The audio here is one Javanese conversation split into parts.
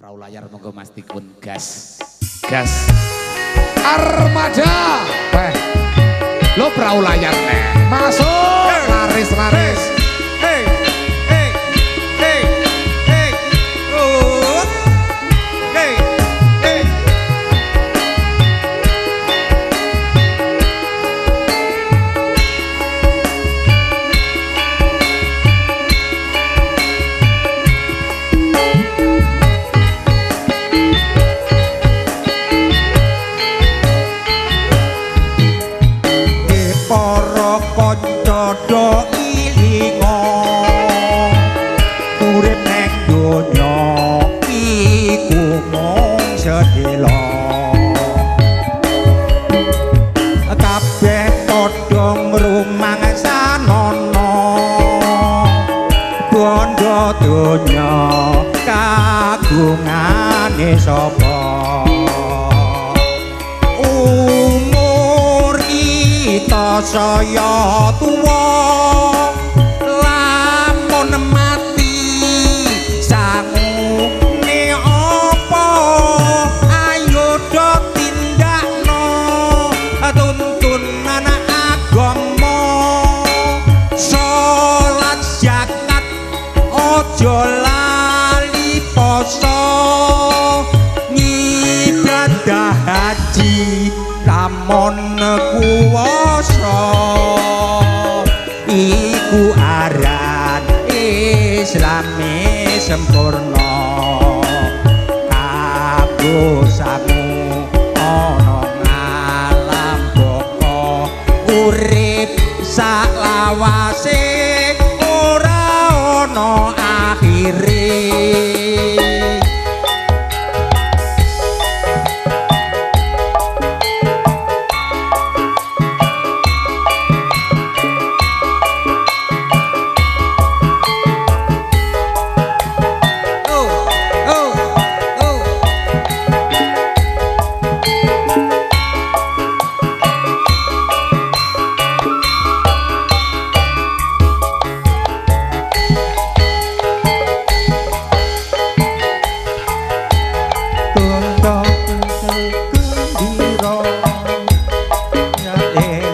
Perahu layar monggo Mas Dikun gas. Gas. Armada. Weh. Lo perahu layar nih. Masuk. Laris laris. Hey, hey, hey, hey, oh, hey, hey. Para kanca do ilinga urip nang donya iku mung sedhela kabeh padha ngrumangsanono bondo donya kagungane sapa umur kita saya tuwa lamun mati sangune apa ayo do tindakno tuntunan agama salat zakat aja lali poso ngibadah haji lamun kuwasa iku aran islame sempurna kanggo sangu ana ngalam baka urip saklawase ora ana akhire. Oh, oh, oh. Gembira ing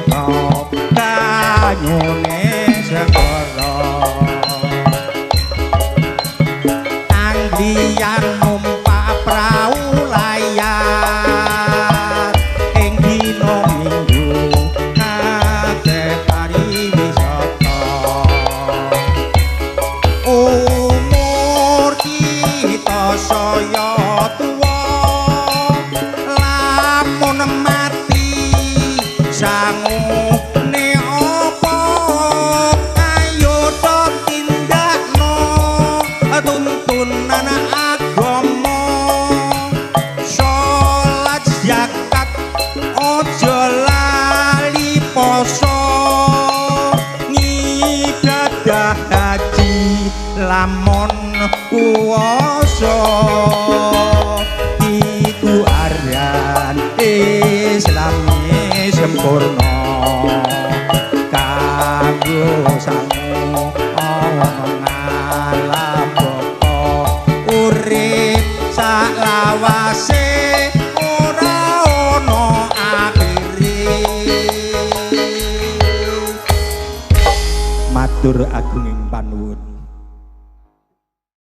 kanyune segara Anglian numpak prau layar ing dina Minggu akeh pariwisata umur kita saya tuwa lamun mati sangune apa ayo do tindakno tuntunan agama salat zakat aja lali poso ngibadah haji lamun kuwasa iku aran islame sempurna kanggo sangu ana ngalam baka urip saklawase ora ana akhire. Matur agung.